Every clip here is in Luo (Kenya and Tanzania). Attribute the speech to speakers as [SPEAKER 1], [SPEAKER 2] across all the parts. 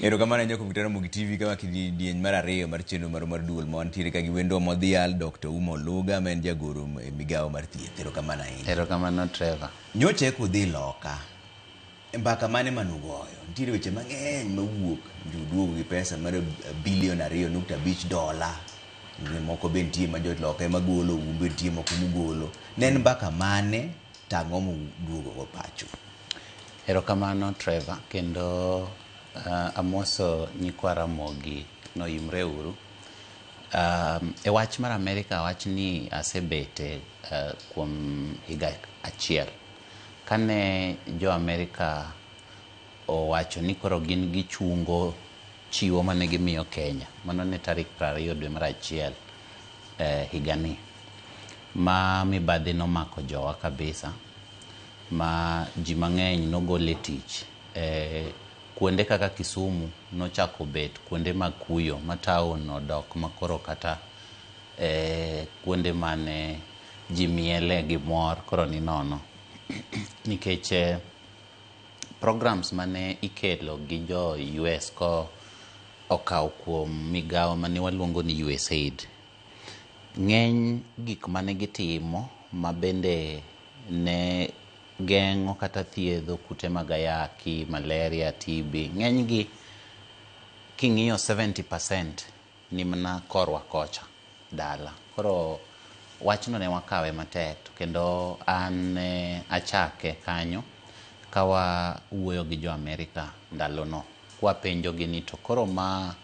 [SPEAKER 1] Erokamano ahinya kuom Ramogi TV kama kidieny mar ariyo mar chenro marwa mar duol ma wantiere ka gi wendwa modhial Dr. Ouma Oluga ma en jagoro e migawo mar thieth. Erokamano ahinya.
[SPEAKER 2] Erokamano Trevor.
[SPEAKER 1] Nyocha eka udhi loka. Mbaka mane manugoyo? Nitiere weche mang'eny mawuok. Juduogo gi pesa mar bilion 2.5 dola. Moko be nitie ma joloka ema golo, un be nitie moko mugolo. Ne en mbaka mane to ang'o muduogo go pacho?
[SPEAKER 2] Erokamano Trevor, kendo amoso nyikwa Ramogi noimre uru. E wach mar Amerika wach ni asebete kuom higa achiel. Kane jo Amerika owacho ni koro gin gichungo chiwo mane gimiyo Kenya, mano ne tarik 20 dwe mar achiel higani, ma mibadhi nomako jowa kabisa, ma ji mang'eny nogol e tich. Kuonde kaka Kisumu nochako bet kuonde mag kuyo ma town odok makoro kata kuonde mane ji miele gi mor koro ni nono. Nikech programs mane ikelo gi jo US ko okaw kuom migawo mane waluongo ni USAID. Ng'eny gik mane gitimo ma bende ne geng'o kata thiedho kute mag ayaki, malaria, TB, ng'eny gi king'iyo 70% ni mana korwa kocha dala. Koro wachno ne wakawe matek to kendo an ne achake kanyo ka wawuoyo gi jo Amerika ndalono. Kwapenjogi ni to koro ma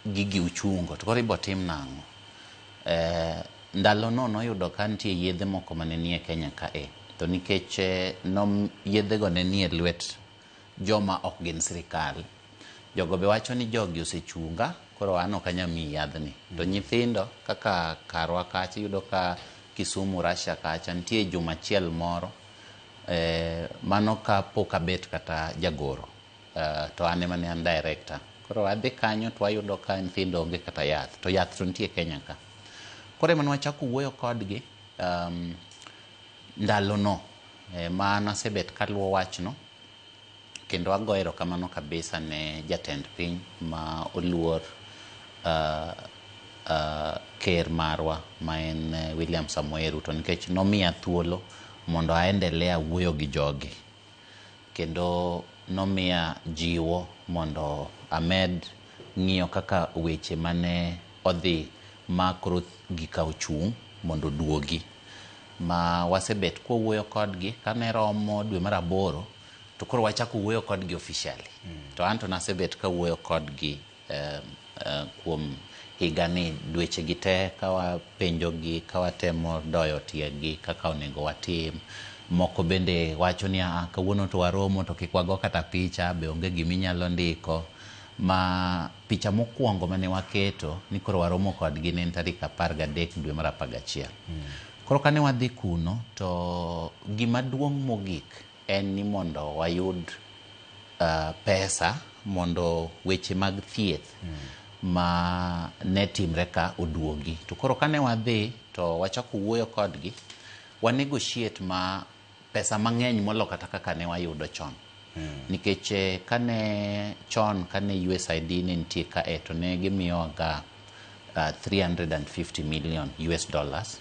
[SPEAKER 2] gigi uchungo to koro ibo tim nang'o? Ndalono noyudo ka nitie yedhe moko mane nie Kenya kae. To nikech yedhego ne nie lwet joma ok gin sirikal, jogo be wacho ni jogi osechunga, koro an ok anyal miyi yadhni. To nyithindo kaka karwa kacha iyudo ka Kisumu, Russia kacha nitie juma achiel moro mano ka pok abet kata jagoro to an ema ne an director. Koro adhi kanyo to wayudo ka nyithindo onge kata yath, to yath to nitie Kenya ka. Koro ema ne wachako wuoyo kodgi ndalono ma nasebet kaluwo wachno kendo ago erokamano kabisa ne jatend piny ma oluor ker marwa ma en William Samoei Ruto nikech nomiya thuolo mondo aendelea wuoyo gi jogi kendo nomiya jiwo mondo amed ng'iyo kaka weche mane odhi ma koro gika ochung' mondo oduogi ma wasebet kwawuoyo kodgi kane romo dwe mar aboro to koro wachako wuoyo kodgi officially. To an to nasebet kawuoyo kodgi kuom higani dweche gi te kawapenjogi kawatemo doyo tiegi kaka onego watim. Moko bende wacho ni kawuono to waromo to kik wago kata picha be onge giminyalo ndiko. Ma picha mokwongo mane waketo ni koro waromo kodgi ne en tarik 13 dwe mar 11. Koro kane wadhi kuno to gima duong' mogik en ni mondo wayud pesa mondo weche mag thieth ma ne timre ka oduogi. To koro kane wadhi to wachako wuoyo kodgi, wa negotiate ma pesa mang'eny molo kata kaka ne wayudo chon. Nikech kane chon kane USAID ne nitie kae to ne gimiyowa ga 350 million US dollars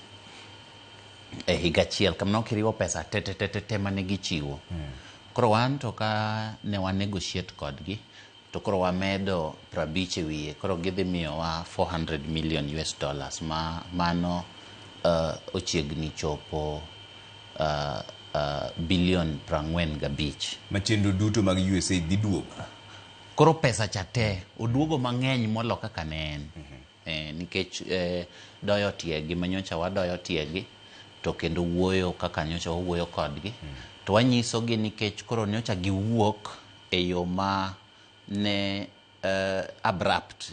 [SPEAKER 2] e higa achiel. Kamano kiriwo pesa te te te te te mane gichiwo. Koro wan to ka ne wa negotiate kodgi to koro wamedo 50 e wiye koro gidhi miyowa 400 million US dollars ma mano ochiegni chopo bilion 45.
[SPEAKER 1] Ma chenro duto mag USAID dhi duogo.
[SPEAKER 2] Koro pesa cha te oduogo mang'eny molo kaka ne en. Nikech doyo tiegi manyocha wadoyo tiegi to kendo wuoyo kaka nyocha wawuoyo kodgi. To wanyisogi nikech koro nyocha giwuok e yo ma ne abrupt.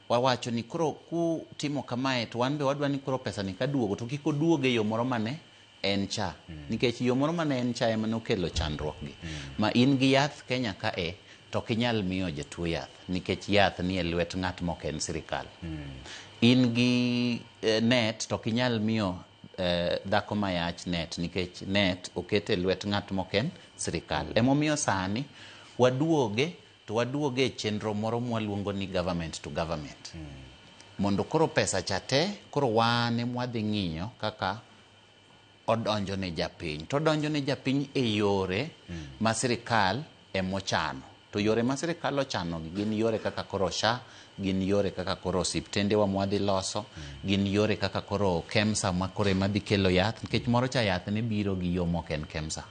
[SPEAKER 2] Wawacho ni koro kutimo kamae to wan be wadwa ni koro pesa ni kaduogo to kik oduog e yo moro mane en cha. Nikech yo moro mane en cha ema nokelo chandruok gi. Ma in gi yath Kenya kae to ok inyal miyo jatuo yath nikech yath ni e lwet ng'at mok en sirikal. In gi net to ok inyal miyo dhako mayach net nikech net oket e lwet ng'at mok en sirikal. Emomiyo sani waduoge to waduoge e chenro moro mwaluongo ni government to government. Mondo koro pesa cha te koro wan ema wadhi ng'iyo kaka odonjo ne japiny. To odonjo ne japiny e yore ma sirikal emochano. To yore ma sirikal ochano gi gin yore kaka koro SHA, gin yore kaka koro osiptende wa mwadhi loso, gin yore kaka koro KEMSA ma koro ema dhi kelo yath, nikech moro cha yath ne biro gi yo mok en KEMSA.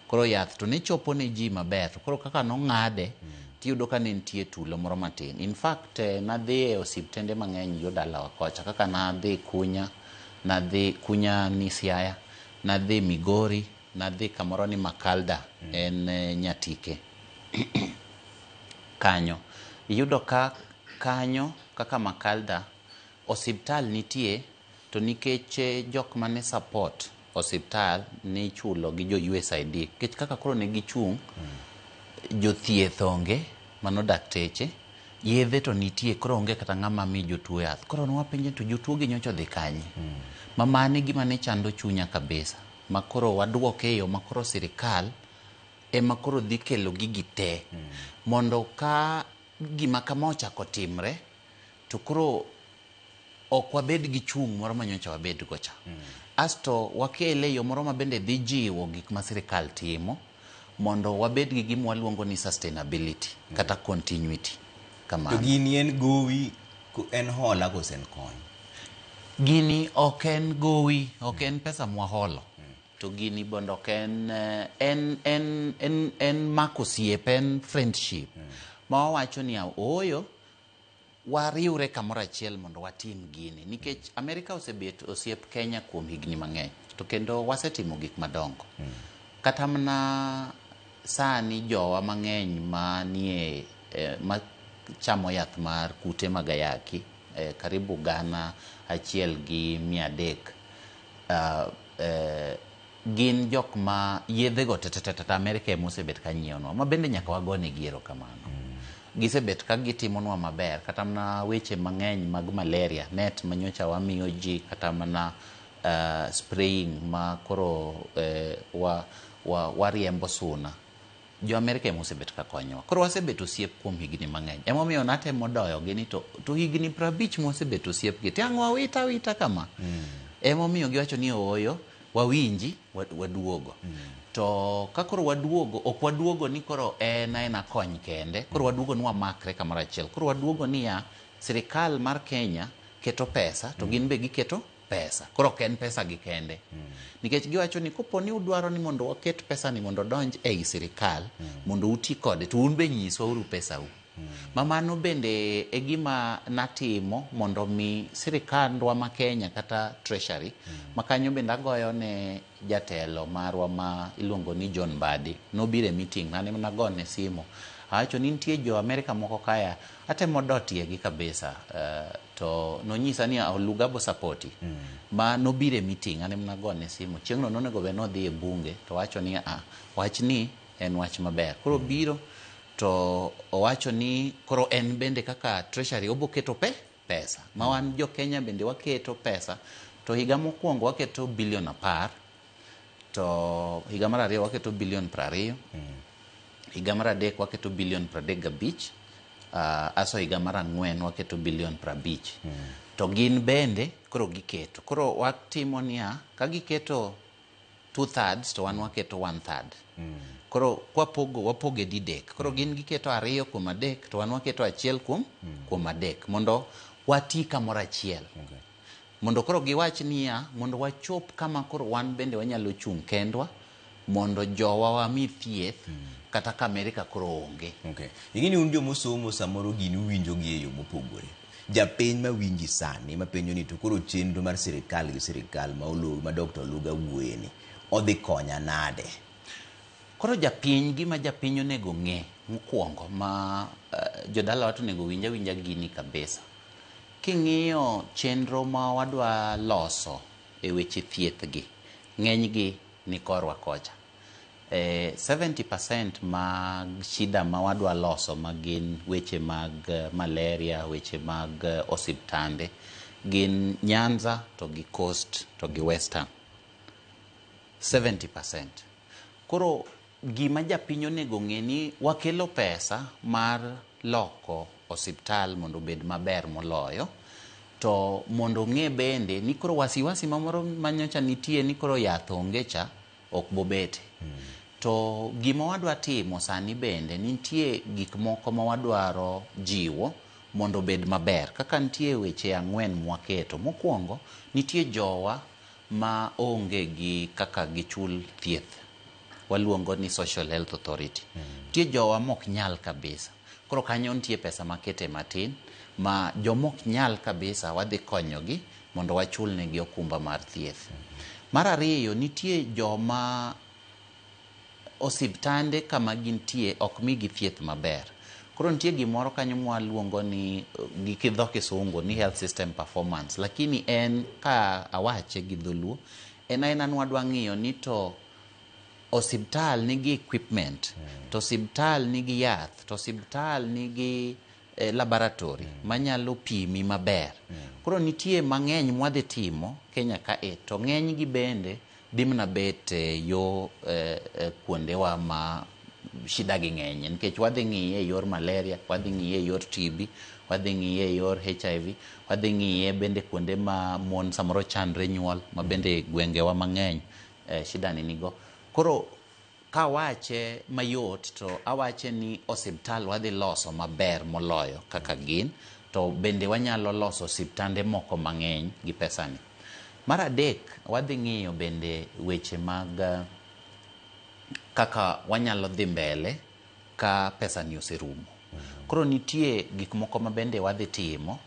[SPEAKER 2] Koro yath to ne chopo ne ji maber, to koro kaka nong'ade, tiyudo ka ne nitie tulo moro matin. In fact, nadhi e osiptende mang'eny yo dalawa kocha, kaka nadhi Kunya, nadhi Kunya ni Siaya, nadhi Migori, nadhi kamoro ni Makalda, en Nyatike. Kanyo. Iyudo ka kanyo kaka Makalda, osiptal nitie, to nikech jok mane support osiptal nichulo gi jo USAID, nikech kaka koro ne gichung', jothieth onge, mano dakteche, yedhe to nitie, koro onge kata ng'ama mi jotuo yath. Koro nwapenje to jotuo gi nyocha odhi kanye? Ma mano e gima ne chando chunya kabisa. Ma koro waduoke e yo ma koro sirikal ema koro dhi kelo gigi te. Mondo ka gima kama ochako timre, to koro ok wabed gi chung' moro ma nyocha wabed go cha. Asto wakele e yo moro ma bende dhi jiwo gik ma sirikal timo, mondo wabed gi gima waluongo ni sustainability kata continuity.
[SPEAKER 1] Kamano. To gini en gowi, en hola kose en kony?
[SPEAKER 2] Gini ok en gowi, ok en pesa mwaholo. To gini bende ok en, en, en, en, en mako osiep, en friendship. Ma wawacho ni ooyo, wariwre kamoro achiel mondo watim gini. Nikech Amerika osebet osiep Kenya kuom higni mang'eny. To kendo wasetimo gik madongo. Kata mana sani jowa mang'eny manie ma chamo yath mar kute mag ayaki, karibu 1300, gin jok ma yedhego te Amerika ema osebet ka nyiewonwa, ma bende nyaka wagonegi erokamano. Gisebet ka gitimonwa maber, kata mana weche mang'eny mag malaria, net manyocha wamiyo ji, kata mana spraying ma koro wariembo suna. Jo Amerika ema osebet ka konyowa. Koro wasebet osiep kuom higni mang'eny. Emomiyo natemo doyogi ni to higni 50 mwasebet osiep gi, to ang' wawita awita kama. Emomiyo giwacho ni ooyo, wawinji, waduogo. To ka koro waduogo, ok waduogo ni koro en aena kony kende, koro waduogo ni wamakre kamoro achiel. Koro waduogo niya, sirikal mar Kenya keto pesa, to gin be giketo pesa. Koro ok en pesa gi kende. Nikech giwacho ni kopo ni udwaro ni mondo waket pesa ni mondo odonj ei sirikal, mondo uti kode, to un be nyiswa uru pesau. Ma mano bende e gima natimo mondo mi sirikandwa ma Kenya kata Treasury, ma kanyo bende agoyo ne jatelo marwa ma iluongo ni John Mbadi. Nobiro e meeting, an ema nagone simu. Awacho ni nitie jo Amerika moko kaya, atemo dotie gi kabisa. To nonyisa ni Oluga bo sapoti. Ma nobiro e meeting, an ema nagone simu. Chieng'no nonego bed nodhi e bunge, to wacho ni wach ni en wach maber. Koro biro to owacho ni koro en bende kaka Treasury obo keto pesa. Ma wan jo Kenya bende waketo pesa. To higa mokwongo waketo bilion 10, to higa mar ariyo waketo bilion 20, higa mar adek waketo bilion 35, aso higa mar ang'wen waketo bilion 50. To gin bende koro giketo. Koro watimo niya, ka giketo 2/3 to wan waketo 1/3. Koro kwapogo, wapoge didek. Koro gin giketo 2 kuom 3 to wan waketo 1 kuom 3 mondo wati kamoro achiel. Mondo koro giwach niya, mondo wachop kama koro wan bende wanyalo chung' kendwa, mondo jowa wami thieth, kata ka Amerika koro onge.
[SPEAKER 1] Ing'e ni un jomosomo samoro gini uwinjo gi e yo mopogore. Japiny mawinji sani mapenjo ni to koro chenro mar sirikal gi sirikal ma Dr. Oluga wuoye ni odhi konya nade?
[SPEAKER 2] Koro japiny, gima japiny onego ng'e mokwongo ma jodalawa to onego winj awinja gini kabisa. King'iyo chenro ma wadwa loso e weche thieth gi, ng'eny gi ni korwa kocha. 70% mag shida ma wadwa loso ma gin weche mag malaria, weche mag osiptande, gin Nyanza to gi Coast to gi Western. 70%. Koro Gima japiny onego ng'e ni wakelo pesa mar loko osiptal mondo obed maber moloyo, to mondo ong'e bende ni koro wasiwasi mamoro manyocha nitie ni koro yath onge cha ok bobete. To gima wadwa timo sani bende nitie gik moko ma wadwaro jiwo mondo obed maber. Kaka nitie weche 4 mwaketo. Mokwongo, nitie jowa ma onge gi kaka gichul thieth. Waluongo ni Social Health Authority. Nitie jowa mok nyal kabisa. Koro kanyo nitie pesa makete matin ma jomok nyal kabisa wadhi konyogi mondo wachulnegi okumba mar thieth. Mar ariyo, nitie joma osiptande kama gintie ok migi thieth maber. Koro nitie gimoro kanyo mwaluongo ni gi dho kisungu ni health system performance, lakini en ka awache gi dholuo, en aena ni wadwa ng'iyo ni to osiptal nigi equipment, to osiptal nigi yath, to osiptal nigi laboratory manyalo pimi maber. Koro nitie mang'eny mwadhi timo Kenya kae, to ng'eny gi bende dhi mana bet yo kuondewa ma shida gi ng'enye, nikech wadhi ng'iye e yor malaria, wadhi ng'iye e yor TB, wadhi ng'iye e yor HIV, wadhi ng'iye bende kuonde ma mon samoro chandre nyuol, ma bende gwengewa mang'eny shida ni nigo. Koro kawache mayot to awache ni osiptal wadhi loso maber moloyo kaka gin, to bende wanyalo loso osiptande moko mang'eny gi pesani. Mar adek, wadhi ng'iyo bende weche mag kaka wanyalo dhi mbele ka pesani oserumo. Koro nitie gik moko ma bende wadhi timo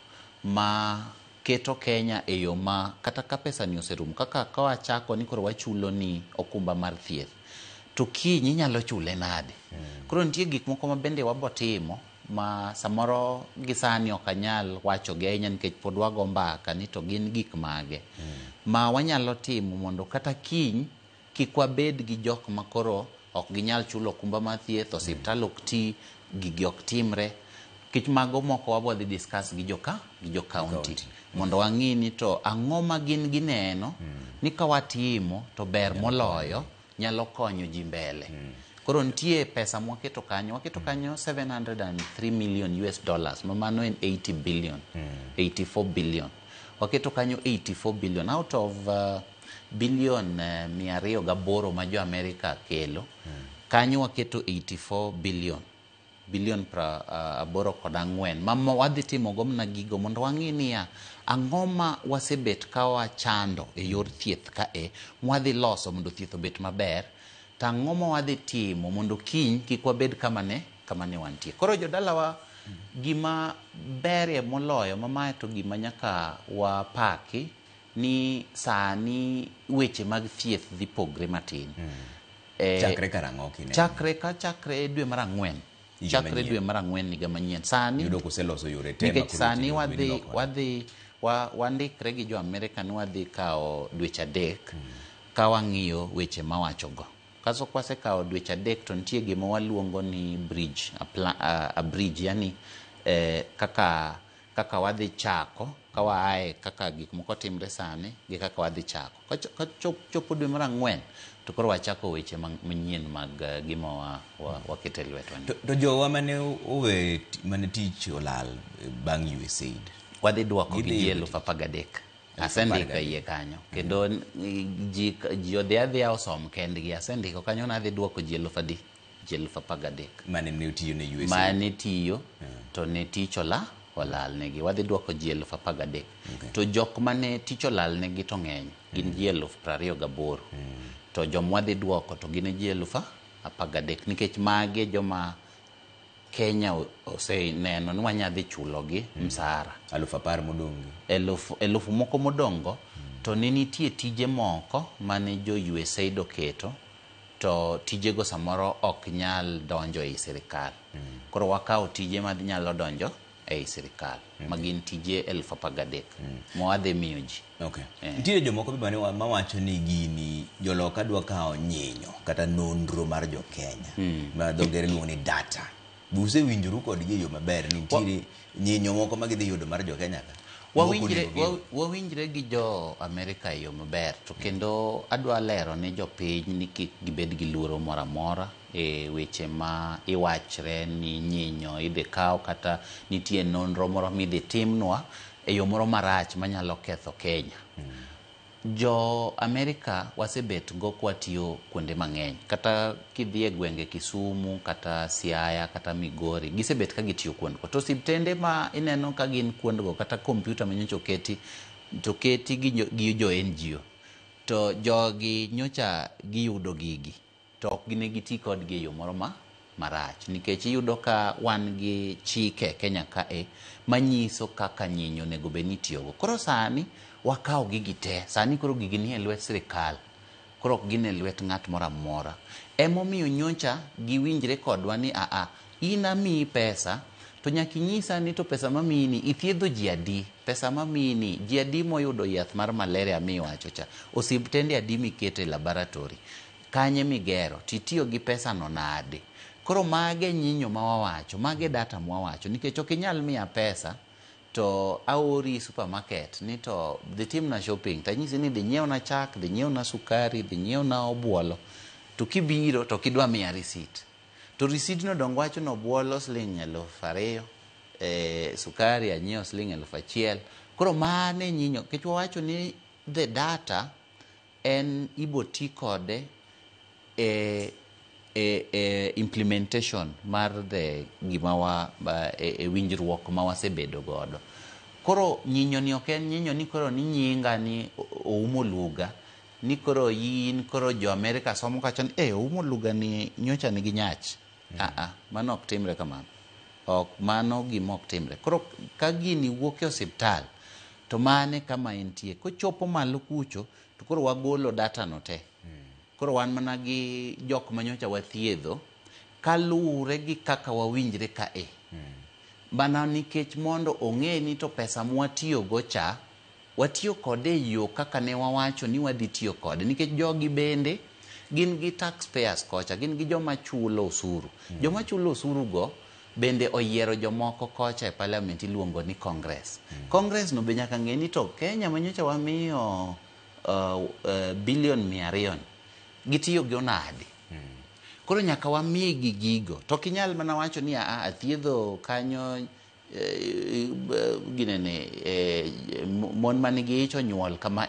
[SPEAKER 2] ma keto Kenya e yo ma kata ka pesani oserumo, kaka ka wachako ni koro wachulo ni okumba mar thieth, to kiny inyalo chule nade? Koro nitie gik moko ma bende wabo timo ma samoro gi sani ok anyal wacho gi ahinya nikech pod wago mbaka ni to gin gik mage ma wanyalo timo mondo kata kiny kik wabed gi jok ma koro ok ginyal chulo okumba mar thieth, osiptal ok ti, gigi ok timre. Nikech mago moko wabo dhi discuss gi joka gi jo county mondo wang'i ni to ang'o ma gin gineno ni ka watimo to ber moloyo nyalo konyo ji mbele. Koro nitie pesa mwaketo kanyo, waketo kanyo 703 million US dollars, ma mano en 80 billion, 84 billion. Waketo kanyo 84 billion out of billion 208 ma jo Amerika kelo. Kanyo waketo 84 billion. Billion 84 ma wadhi timo go mana gigo mondo wang'i niya ang'o ma wasebet ka wachando e yor thieth kae mwadhi loso mondo thieth obet maber, to ang'o ma wadhi timo mondo kiny kik wabed kama ne wantie. Koro jodalawa, gima berie moloyo ma mae to gima nyaka wapaki ni sani weche mag thieth dhi pogre matin.
[SPEAKER 1] Chakre karang'o kineno?
[SPEAKER 2] Chakre dwe mar 4. Chakre dwe mar 4 higa manyien. Sani
[SPEAKER 1] yudo kuseloso yore te
[SPEAKER 2] nikech sani wadhi wandikre gi jo Amerika ni wadhi kawo dweche 3 ka wang'iyo weche mawachogo. Kaso kwasekawo dweche 3 to nitie gima waluongo ni bridge, a bridge, yani kaka wadhi chako ka waaye kaka gik moko timre sani gi kaka wadhi chako. Ka chopo dwe mar 4 to koro wachako weche manyien mag gima wakete e lwetwa ni.
[SPEAKER 1] To jowa mane owe mane tich olal bang' USAID,
[SPEAKER 2] wadhi duoko gi ji 13,000. Asendiko iye kanyo kendo ji odhi adhiya osom kendgi. Asendiko kanyo nadhi duoko ji 10,000 ji 13,000
[SPEAKER 1] mane ne tiyo ne USAID,
[SPEAKER 2] mane tiyo to ne tich olal negi. Wadhi duoko ji 13,000. To jok mane tich olal negi to ng'eny, gin ji 28,000. To joma wadhi duoko to gin ji 13,000 nikech magi joma Kenya oseneno ni wanyadhi chulogi msara.
[SPEAKER 1] 10,000 modong'
[SPEAKER 2] gi. 1,000 moko modong' to ne nitie tije moko mane jo USAID oketo to tijego samoro ok nyal donjo ei sirikal. Koro wakawo tije manyalo donjo ei sirikal, ma gin tije 13,000 ma wadhi miyo ji.
[SPEAKER 1] Nitie jomoko be mawacho ni gini joloka dwa kawo nyinyo kata nonro mar jo Kenya ma dho ngere luongo ni data. Be usewinjoru kodgi e yo maber ni nitiere nyinyo moko ma gidhi yudo mar jo Kenya ka?
[SPEAKER 2] Wawinjre, wawinjre gi jo Amerika e yo maber to kendo adwa lero ne jopiny ni kik gibed gi luoro moro amora e weche ma iwachre ni nyinyo idhi kaw kata nitie nonro moro midhi timnwa e yo moro marach manyalo ketho Kenya. Jo Amerika wasebet go kwatiyo kuonde mang'eny kata kidhi e gwenge Kisumu kata Siaya kata Migori gisebet ka gitiyo kuondgo to osiptende ma ineno ka gin kuondgo kata kompyuta ma nyocha oketi to keti gi jo NGO to jogi nyocha giyudo gigi to ok ne giti kodgi e yo moro ma marach nikech iyudo ka wan gi chike Kenya kae manyiso kaka nyinyo onego bed ni itiyogo. Koro sani wakawo gigi te, sani koro gigi nie lwet sirikal, koro ok gin e lwet ng'at moro amora. Emomiyo nyocha giwinjre kodwa ni aa, in amiyi pesa to nyaka inyisa ni to pesa mamiyi ni ithiedho ji adi, pesa mamiyi ni ji adi moyudo yath mar malaria miwacho cha, osiptende adi miketo e laboratory, kanye migero, titiyo gi pesa no nade. Koro mage nyinyo ma wawacho, mage data mwawacho nikech ok inyal miya pesa to aori supermarket ni to dhi timna shopping tanyisi ni dhi nyiewna chak, dhi nyiewna sukari, dhi nyiewna obuolo to kibiro to kidwa miya receipt. To receipt no dong wacho ni obuolo siling 2000, sukari anyiewo siling 1000. Koro mane nyinyo, nikech wawacho ni the data en ibo ti kode e implementation mar the gima wa e winjruok ma wasebedo godo. Koro nyinyo ni ok en nyinyo ni koro ni nyinga ni Oumo Luga ni koro in koro jo Amerika somo kacha ni Oumo Luga ni nyocha nigi nyach. Mano ok timre kamano. Ok mano gima ok timre. Koro ka gini wuok e osiptal to mane kama entie. Kochopo malo kucho to koro wagolo data no te. Koro wan mana gi jok manyocha wathiedho kaluwore gi kaka wawinjre kae. Mana nikech mondo ong'e ni to pesa mwatiyogo cha watiyo kode e yo kaka ne wawacho ni wadhi tiyo kode. Nikech jogi bende gin gi taxpayers kocha, gin gi joma chulo osuru. Joma chulo osuru go bende oyiero jomoko kocha e parliament iluongo ni Congress. Congress no be nyaka ng'e ni to Kenya manyocha wamiyo bilion 200 gitiyo gi onade. Koro nyaka wamigi gigo. To ok inyal mana wacho ni athiedho kanyo ginene mon manigi ich onyuol kama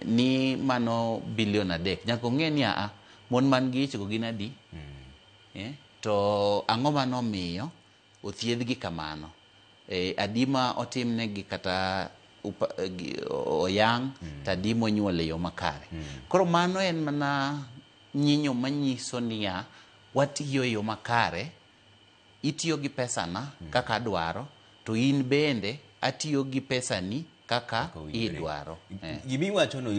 [SPEAKER 2] ni mano bilion 3. Nyaka ong'e ni mon man gi ich go gin adi. To ang'o manomiyo othiedhgi kamano. Adi ma otimnegi kata oyang' to adi monyuol e yo makare. Koro mano en mana nyinyo manyiso niya watiyo e yo makare, itiyo gi pesana kaka adwaro, to in bende atiyo gi pesani kaka idwaro.
[SPEAKER 1] Gima iwacho no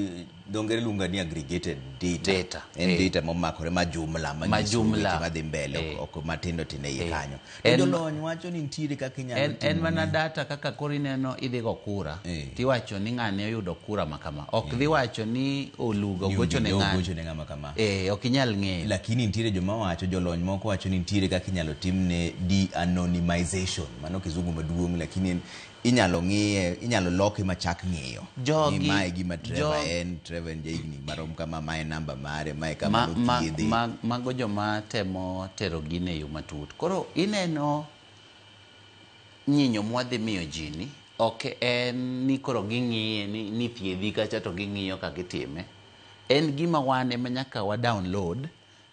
[SPEAKER 1] dho ngere luongo ni aggregated data. En data momakore ma jumla manyiso weche madhi mbele ok matindo tindo e iye kanyo. To jolony wacho ni nitiere kaka inyalo
[SPEAKER 2] timo. En mana data kaka koro ineno idhi go kura tiwacho ni ng'ane oyudo kura ma kama. Ok dhi wacho ni Olugo gocho ne ng'ane.
[SPEAKER 1] Kama.
[SPEAKER 2] Ok inyal ng'eyo.
[SPEAKER 1] Lakini nitiere joma wacho, jolony moko wacho ni nitiere kaka inyalo timne de-anonymization. Mano kizungu maduong' lakini inyalo ng'iye, inyalo loke machak ng'iyo. Ni mae gima Trevor en, Trevor en jahigni marom kama, mae namba mare, mae kama nothiedhe.
[SPEAKER 2] Mago joma temo tero gine e yo matut. Koro ineno nyinyo mwadhi miyo ji ni, ok en ni koro ging'iye ni thiedhi kacha to ging'iyo kaka itime. En gima wan ema nyaka wa download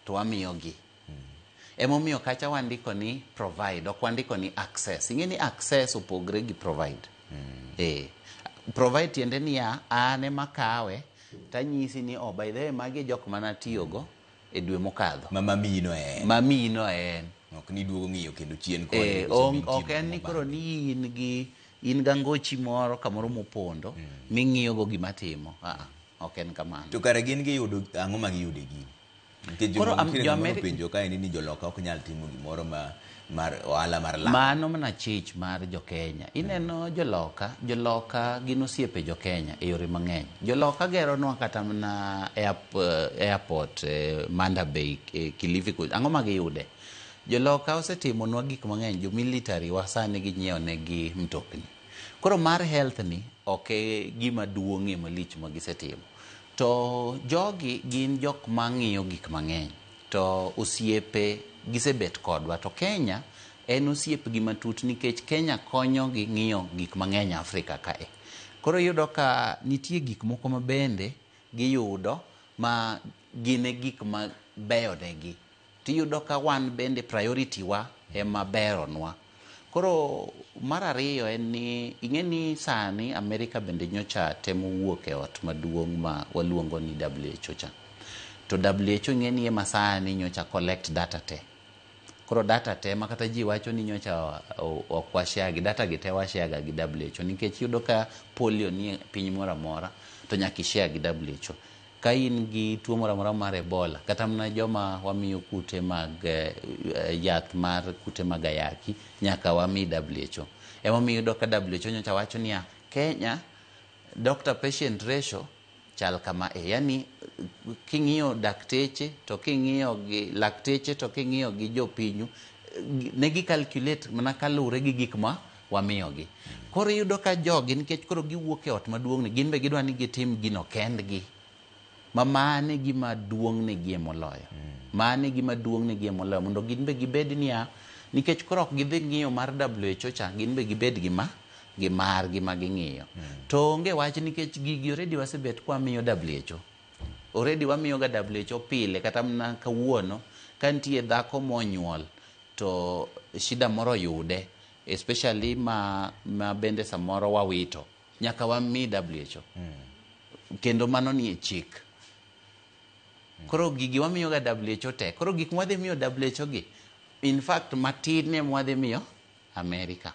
[SPEAKER 2] to wamiyogi. Emomiyo kacha wandiko ni provide, ok wandiko ni access. Ing'e ni access opogre gi provide. Provide tiende niya, an ema kawe, tanyisi ni oh, by the way, magi jok manatiyogo e dwe mokadho.
[SPEAKER 1] Mamiyi no en.
[SPEAKER 2] Mamiyi no en.
[SPEAKER 1] Ok ni duogo ng'iyo kendo chien kode.
[SPEAKER 2] Ok en ni koro ni in gi in gangochi moro kamoro mopondo ming'iyogo gima timo. Ok en kamano.
[SPEAKER 1] To kare gin giyudo ang'o ma giyudo e gini? Nikech jomoko penjo kae ni joloka ok nyal timo gimoro mar ohala mar lak.
[SPEAKER 2] Mano mana chich mar jo Kenya. Ineno joloka, joloka gin osiepe jo Kenya e yore mang'eny. Joloka geronwa kata mana airport Manda Bay, Kilifi. Ang'o ma giyude? Joloka osetimonwa gik mang'eny. Jo military wa sani ginyiewo negi mtokni. Koro mar health ni ok e gima duong'ie malich ma gisetimo. To jogi gin jok mang'iyo gik mang'eny. To osiepe gisebet kodwa. To Kenya en osiepgi matut nikech Kenya konyogi ng'iyo gik mang'eny Afrika kae. Koro iyudo ka nitie gik moko ma bende giyudo ma gin e gik mabeyo negi. Tiyudo ka wan bende priority wa ema beronwa. Koro mar ariyo en ni ing'e ni sani Amerika bende nyocha temo wuok e ot maduong' ma waluongo ni WHO cha. To WHO ing'e ni ema sani nyocha collect data te. Koro data te ma kata ji wacho ni nyocha ok washare gi data gi te washare ga gi WHO nikech iyudo ka polio nie piny moro amora to nyaka ishare gi WHO. Ka in gi tuo moro amora mar Ebola, kata mana joma wamiyo kute mag yath mar kute mag ayaki, nyaka wami WHO. Emomiyo iyudo ka WHO nyocha wacho niya, Kenya doctor patient ratio chal kama e. Yani king'iyo dakteche to king'iyo gi lakteche to king'iyo gi jopinyu, ne gi calculate mana kaluwore gi gik ma wamiyogi. Koro iyudo ka jogi nikech koro giwuok e ot maduong' ni gin be gidwa ni gitim gino kendgi. Ma mane gima duong' negie moloyo. Mane gima duong' negie moloyo mondo gin be gibed niya, nikech koro ok gidhi ng'iyo mar WHO cha, gin be gibed gi ma gi margi ma ging'iyo. To onge wach nikech gigi already wasebet kwamiyo WHO. Already wamiyo ga WHO pile kata mana kawuono ka nitie dhako monyuol to shida moro oyude especially ma bende samoro wawito nyaka wami WHO. Kendo mano nie chik. Koro gigi wamiyo ga WHO te. Koro gik mwadhi miyo WHO gi, in fact matin ema wadhi miyo Amerika.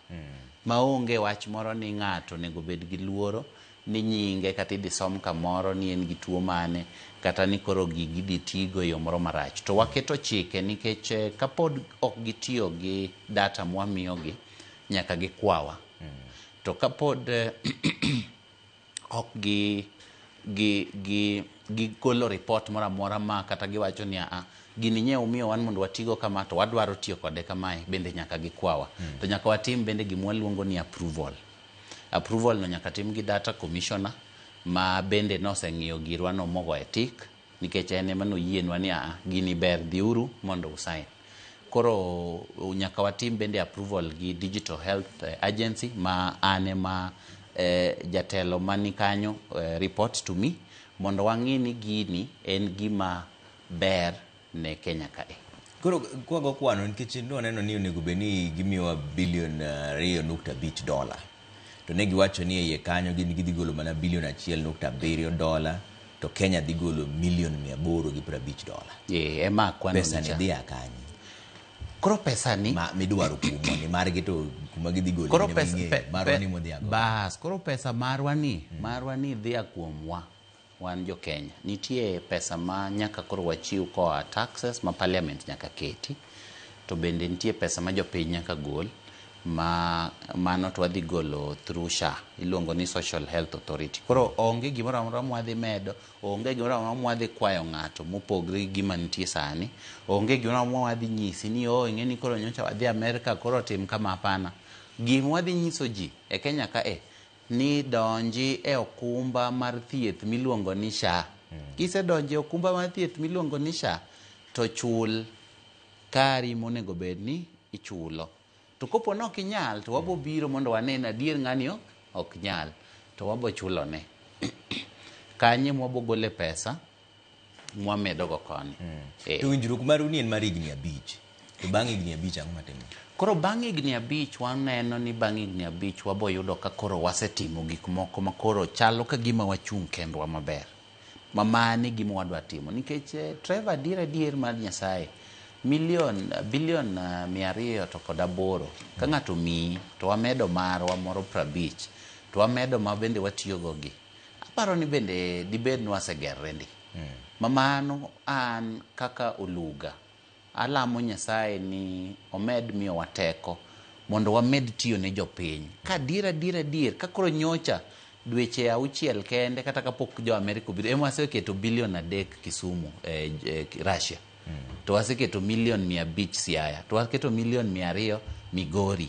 [SPEAKER 2] Maonge wach moro ni ng'ato onego bed gi luoro ni nyinge kata idhi som kamoro ni en gi tuo mane kata ni koro gigi idhi tigo e yo moro marach. To waketo chike nikech kapod ok gitiyo gi data mwamiyogi, nyaka gikwawa. To kapod ok gi gigolo report moro amora ma kata giwacho ni a gini nye umiyo wan mondo watigo kama to wadwaro tiyo kode kamae bende nyaka gikwawa. To nyaka watim bende gima waluongo ni approval. Approval no nyaka tim gi data commissioner ma bende noseng'iyo girwa no mogoye tik nikech en ema noyienwa ni a gini ber dhiuru mondo usign. Koro nyaka watim bende approval gi Digital Health Agency ma an ema jatelo mani kanyo report to me mondo wang'i ni gini en gima ber ne Kenya kae.
[SPEAKER 1] Koro kwago kwano nikech nwaneno ni onego bed ni gimiyowa bilion 2.5 dola. To ne giwacho ni e iye kanyo gin gidhi golo mana bilion 1.7 dola to Kenya dhi golo milion 850 dola.
[SPEAKER 2] Ema akwano
[SPEAKER 1] Pesa ni dhi a kanye?
[SPEAKER 2] Koro pesa ni
[SPEAKER 1] Ma midwaro kuomwa ni margi to kuma gidhi golo
[SPEAKER 2] koro pesa marwa ni modhi ago. Bas, koro pesa marwa ni marwa ni dhi a kuomwa wan jo Kenya. Nitie pesa ma nyaka koro wachiw koa taxes ma parliament nyaka keti. To bende nitie pesa ma jopiny nyaka gol ma mano to wadhi golo through SHA iluongo ni Social Health Authority. Koro onge gimoro amora mwadhi medo, onge gimoro amora mwadhi kwayo ng'ato mopogre gi gima nitie sani. Onge gimoro amora mwadhi nyisi ni oh ing'e ni koro nyocha wadhi Amerika koro tim kama hapana. Gima wadhi nyiso ji e Kenya kae ni donji e okumba mar thieth miluongo ni SHA. Kisedonjo e okumba mar thieth miluongo ni SHA to chul kari monego bed ni ichulo. To kopo ni ok inyal to wabo biro mondo wane ni adier ng'ani ok nyal to wabo chulone. Kanye mwabo gole pesa mwamedo go koni.
[SPEAKER 1] To winjruok maru ni en mar higni 5. To bang' higni 5 ang'o matimore?
[SPEAKER 2] Koro bang' higni 5 waneno ni bang' higni 5 wabo yudo ka koro wasetimo gik moko ma koro chalo ka gima wachung' kendwa maber. Ma mane gima wadwa timo nikech Trevor adier adier mar Nyasaye milion bilion 208 ka ng'ato omiyi to wamedo marwa moro 50 to wamedo ma bende watiyogo gi aparo ni bende dibed ni wasegerre ndi. Ma mano an kaka Oluga alamo Nyasaye ni omed miyowa teko mondo wamed tiyo ne jopiny. Ka adier adier adier ka koro nyocha dweche 6 kende kata kapok jo Amerika obiro ema waseketo bilion 3 Kisumu Russia. To waseketo milion 500 Siaya. To waketo milion 200 Migori.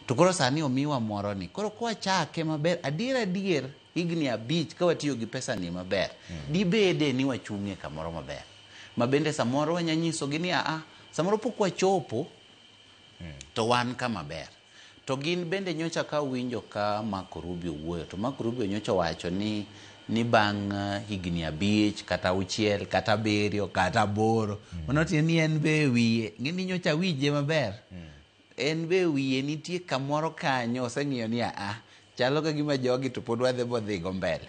[SPEAKER 2] To To koro sani omiwa moro ni. Koro kwachake maber, adier adier higni 5 ka watiyo gi pesa ni maber, dibede ni wachung'e kamoro maber. Ma bende samoro wanya nyisogi ni samoro pok wachopo, to wan kama ber. To gin bende nyocha ka winjo ka Marco Rubio wuoyo, to Marco Rubio nyocha owacho ni bang' higni 5 kata 6 kata 7 kata 8, mano tiende ni en be wiye, ng'eni nyocha winje maber. En be wiye nitie kamoro kanyo oseng'iyo ni chalo ka gima jogi to pod wadhi bodhigo mbele.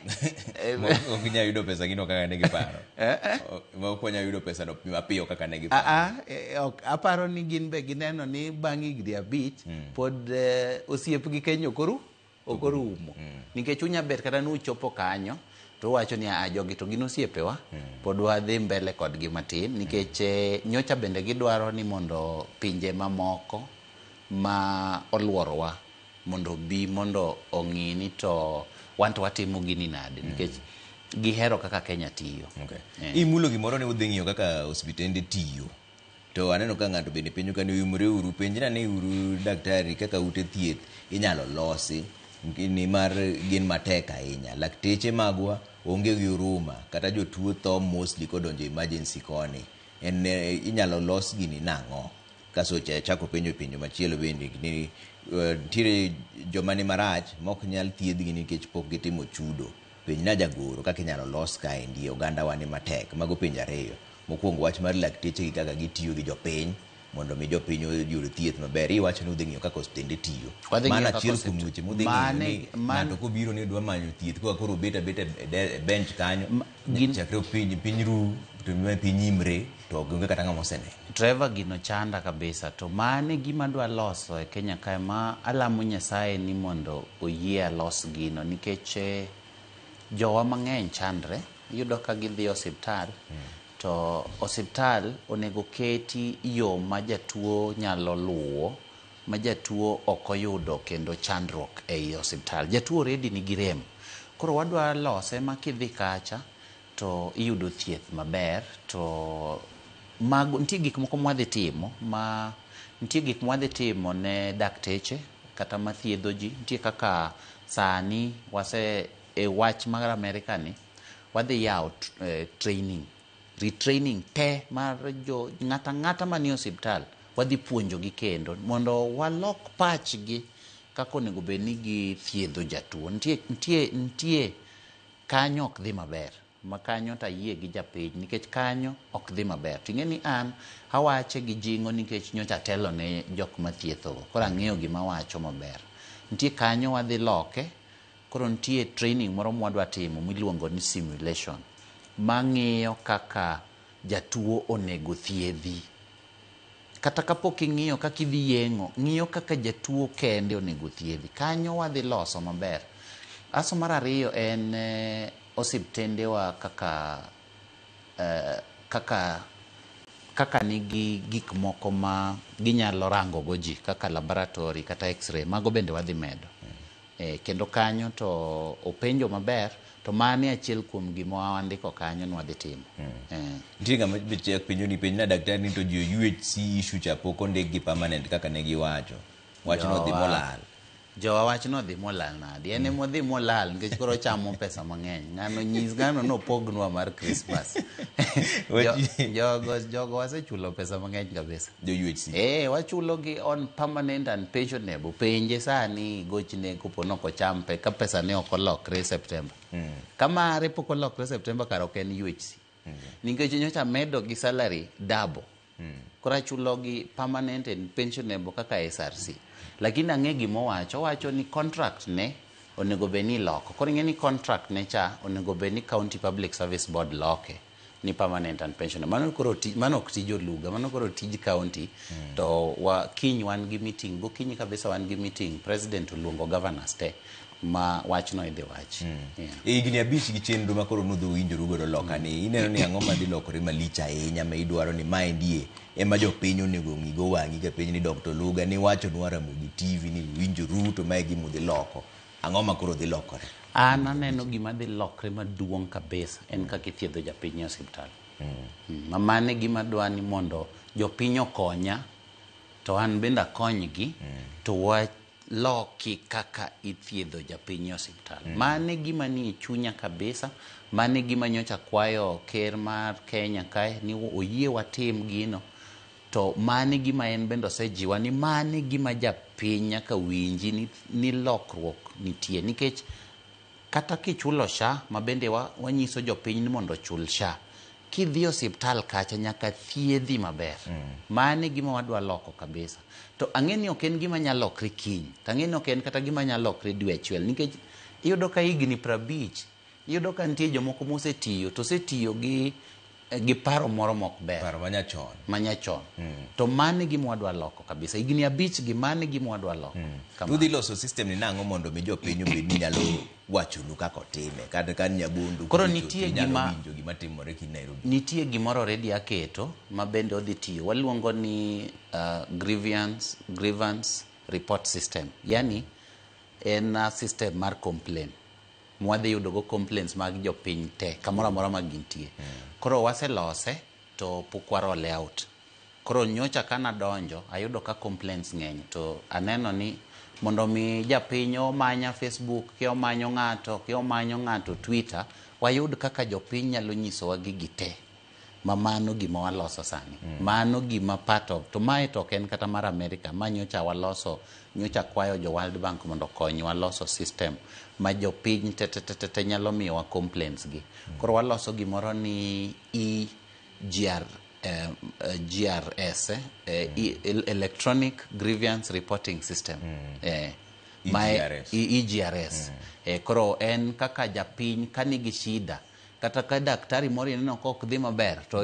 [SPEAKER 1] Ok ginyal yudo pesa gino kaka ne giparo. Ok wanyal yudo pesa no mapiyo kaka ne giparo.
[SPEAKER 2] Aparo ni gin be gineno ni bang' higni 5 pod osiepgi Kenya ok orumo. Nikech unya bet kata nuchopo kanyo to uwacho ni jogi to gin osiepewa, pod wadhi mbele kodgi matin. Nikech nyocha bende gidwaro ni mondo pinje mamoko ma oluorowa mondo bi mondo ong'i ni to wan to watimo gini nade, nikech gihero kaka Kenya tiyo.
[SPEAKER 1] Okay. Imulo gimoro ni udhi ng'iyo kaka osiptende tiyo. To aneno ka ng'ato bende penjo ka ni uyumore uru, penjna ni uru daktari kaka ute thieth inyalo losi nimar gin matek ahinya. Lakteche magwa onge gi huruma, kata jotuo tho mostly kodonjo emergency koni. En inyalo los gini nang'o? Kaso chako penjo penjo machielo bende ni nitiere joma ni marach mok nyal thiedhgi nikech pok gitimo chudo. Penjna jagoro kaka inyalo los kaendi oganda wa ni matek. Mago penjo ariyo. Mokwongo wach mar lakteche gi kaka gitiyo gi jopiny mondo mi jopiny oyud thieth maber. Iwacho ni udhi ng'iyo kaka osiptende tiyo. Mano achiel kuom weche mudhi ng'iyo ni ng'ato kobiro ni dwa manyo thieth koka koro obet abeta e bench kanyo chakre piny ru to piny imre to onge kata ng'ama osenene.
[SPEAKER 2] Trevor gino chanda kabisa. To mane gima adwa loso e Kenya kae ma alamo Nyasaye ni mondo oyie alos gino, nikech jowa mang'eny chandre. Iyudo ka gidhi osiptal, to osiptal onego keti yo ma jatuo nyalo luwo, ma jatuo ok oyudo kendo chandruok ei osiptal. Jatuo already nigi rem. Koro wadwa lose ma kidhi kacha to iyudo thieth maber. To mago nitie gik moko mwadhi timo, ma nitie gik mwadhi timo ne dakteche kata mathiedho ji. Nitie kaka sani wase e wach mar Amerika ni wadhi yawo training, retraining te mar jo ng'ata ng'ata manie osiptal, wadhi puonjogi kendo mondo walok pachgi kaka onego bed ni githiedho jatuo. Nitie kanyo ok dhi maber, ma kanyo to ayie gi japiny nikech kanyo ok dhi maber. Ting'e ni an awache gi jing'o nikech nyocha atelo ne jok mathiethogo, koro ang'eyo gima awacho maber. Nitie kanyo wadhi loke. Koro nitie training moro mwadwa timo miluongo ni simulation, mang'iyo kaka jatuo onego thiedhi. Kata kapok ing'iyo kaka idhi yeng'o, ng'iyo kaka jatuo kende onego thiedhi. Kanyo wadhi loso maber. Aso mar ariyo en osiptendewa kaka nigi gik moko ma ginyalo rango go ji kaka laboratory kata x-ray, mago bende wadhi medo. Kendo kanyo to openjo maber, to mane achiel kuom gima wandiko kanyo ni wadhi timo.
[SPEAKER 1] Nitie ng'ama be chak penjo ni penjna daktari ni to jo UHC issue cha pok ondik gi permanent kaka ne giwacho. Wachno dhi molal.
[SPEAKER 2] Jowa wachno dhi molal nadi? En ema odhi molal nikech koro ochamo pesa mang'eny. Ng'ano nyis ng'ano nopognwa mar Christmas. Jogo wasechulo pesa mang'eny kabisa.
[SPEAKER 1] Jo UHC.
[SPEAKER 2] Wachulo gi on permanent and pensionable. Penje sani gochne kopo nok ocham pe ka pesa ne ok olokre September. Kamare pok olokre September kar ok en UHC. Nikech nyocha medo gi salary double. Koro achulo gi permanent and pensionable kaka SRC. Lakini ang'e gima owacho, owacho ni contract ne onego bed ni iloko. Koro ing'e ni contract ne cha onego bed ni County Public Service Board loke ni permanent and pensionable. Mano koro mano ok tij Oluga, mano koro tij county. To kiny wan gi meeting, gokinyi kabisa wan gi meeting, president oluongo governors te ma wachno idhi wach.
[SPEAKER 1] E higni 5 gi chenro ma koro nudhi winjoru godo loka ni, ineno ni ang'o madhi lokore malich ahinya ma idwaro ni maendi ema jopiny onego ong'igo wang'i ka penj ni Dr. Oluga ni wachonwa Ramogi TV ni winjoru to mae gima udhi loko. Ang'o ma koro dhi lokore?
[SPEAKER 2] An aneno gima dhi lokre maduong' kabisa en kaka ithiedho japiny e osiptal. Ma mano e gima adwa ni mondo jopiny okonya, to an bende akonygi, to loki kaka ithiedho japiny e osiptal. Mano e gima nie chunya kabisa, mano e gima nyocha kwayo ker mar Kenya kae ni oyie watim gino. To mano e gima en bende osejiwa ni mano e gima japiny nyaka winji ni lokruok nitie. Nikech kata kichulo SHA, ma bende wanyiso jopiny ni mondo ochul SHA, kidhi e osiptal kacha nyaka thiedhi maber. Mano e gima wadwa loko kabisa. To ang'e ni ok en gima nyalo lokre kiny, to ang'e ni ok en kata gima nyalo lokre dwe achiel, nikech iyudo ka higni 50, iyudo ka nitie jomoko mosetiyo, to osetiyo gi paro moro mok ber.
[SPEAKER 1] Paro manyachon.
[SPEAKER 2] Manyachon. To mano e gima wadwa loko kabisa. Higni 5 gi mano e gima wadwa loko. Kamano.
[SPEAKER 1] Udhi loso system ni nang'o mondo mi jopiny obed ni nyalo wachonu kaka otime. Kata ka Nyabondo
[SPEAKER 2] Koro
[SPEAKER 1] kucho,
[SPEAKER 2] nitie
[SPEAKER 1] inyalo
[SPEAKER 2] gima
[SPEAKER 1] winjo gima timore ki Nairobi.
[SPEAKER 2] Nitie gimoro already aketo ma bende odhi tiyo. Waluongo ni grievance report system. Yani en a system mar complain. Mwadhi yudo go complaints mag jopiny te kamoro amora ma gintie. Koro waselose to pok wa roll out. Koro nyocha kana donjo ayudo ka complaints ng'eny to aneno ni mondo mi japiny omanya Facebook, ki omanyo ng'ato, ki omanyo ng'ato Twitter, wayud kaka jopiny nyalo nyisowa gigi te. Ma mano gima waloso sani. Mano gima part of. To mae to ok en kata mar America. Ma nyocha waloso, nyocha kwayo jo World Bank mondo okonywa loso system ma jopiny te te te te te nyalo miyowa complaints gi. Koro waloso gimoro ni EGR, GRS, Electronic Grievance Reporting System.
[SPEAKER 1] EGRS.
[SPEAKER 2] EGRS. Koro en kaka japiny ka nigi shida, kata ka daktari moro ineno ka ok dhi maber, to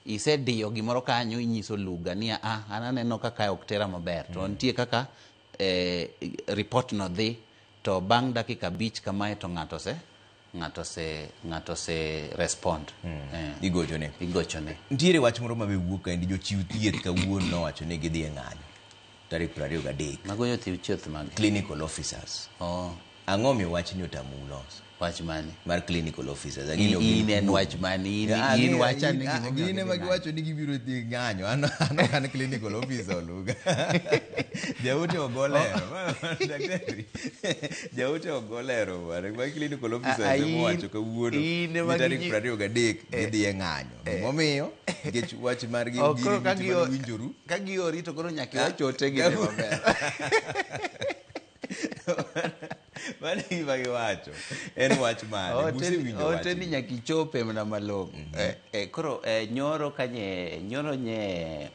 [SPEAKER 2] isediyo gimoro kanyo inyiso Luga ni an aneno ka kae ok tera maber. To nitie kaka report no dhi, to bang' dakika 5 kamae to ng'ato ose respond.
[SPEAKER 1] Igochone.
[SPEAKER 2] Igochone.
[SPEAKER 1] Nitiere wach moro ma be wuok kaendi, jochiw thieth kawuono nowacho ni gidhi e ng'anyo tarik 23.
[SPEAKER 2] Mago jochiw thieth mage?
[SPEAKER 1] Clinical officers. Ang'o miyo wachni otamou loso?
[SPEAKER 2] Wach mane?
[SPEAKER 1] Mar clinical officers.
[SPEAKER 2] In en wach mane? In wacha ni gimomiyo
[SPEAKER 1] Gin ema
[SPEAKER 2] gidhi
[SPEAKER 1] giwacho ni gibiro dhi ng'anyo. An ok an clinical officer, Oluga. Jaote ogo lero. Daktari. Jaote ogo lero bwana. Ma clinical officers ema owacho kawuono
[SPEAKER 2] In ema
[SPEAKER 1] ni tarik
[SPEAKER 2] giji-
[SPEAKER 1] 23 gidhi e ng'anyo. Gimomiyo? Nikech wach margi
[SPEAKER 2] Oh,
[SPEAKER 1] gin
[SPEAKER 2] koro ka
[SPEAKER 1] giti
[SPEAKER 2] gio-
[SPEAKER 1] mane winjoru.
[SPEAKER 2] Ka giori to koro nyaka iwach ote gi maber.
[SPEAKER 1] Mano e gima giwacho. En wach mane?
[SPEAKER 2] Ote
[SPEAKER 1] Buse winjo
[SPEAKER 2] ote
[SPEAKER 1] wachni.
[SPEAKER 2] ni nyaka ichope mana malong'o. Koro, nyoro kanye, nyoro nye,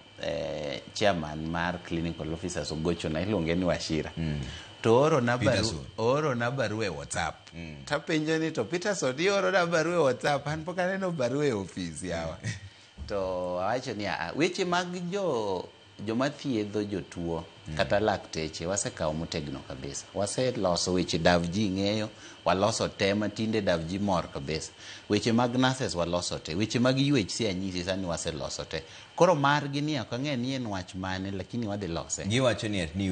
[SPEAKER 2] chairman mar clinical officers ogochona, iluonge ni Wachira. To oorona barua,
[SPEAKER 1] Peterson.
[SPEAKER 2] oorona barua e WhatsApp. Tapenjo ni to Peterson, iorona barua e WhatsApp, an pok aneno barua e ofis yawa. To awacho ni, weche mag joma thiedho jotuo kata lakteche wasekawo motegno kabisa. Waseloso weche dav ji ng'eyo, waloso te matinde dav ji mor kabisa. Weche mag nurses waloso te, weche mag UHC anyisi sani waseloso te. Koro margi ni ok ang'e ni en wach mane, lakini wadhi lose.
[SPEAKER 1] Giwacho ni ni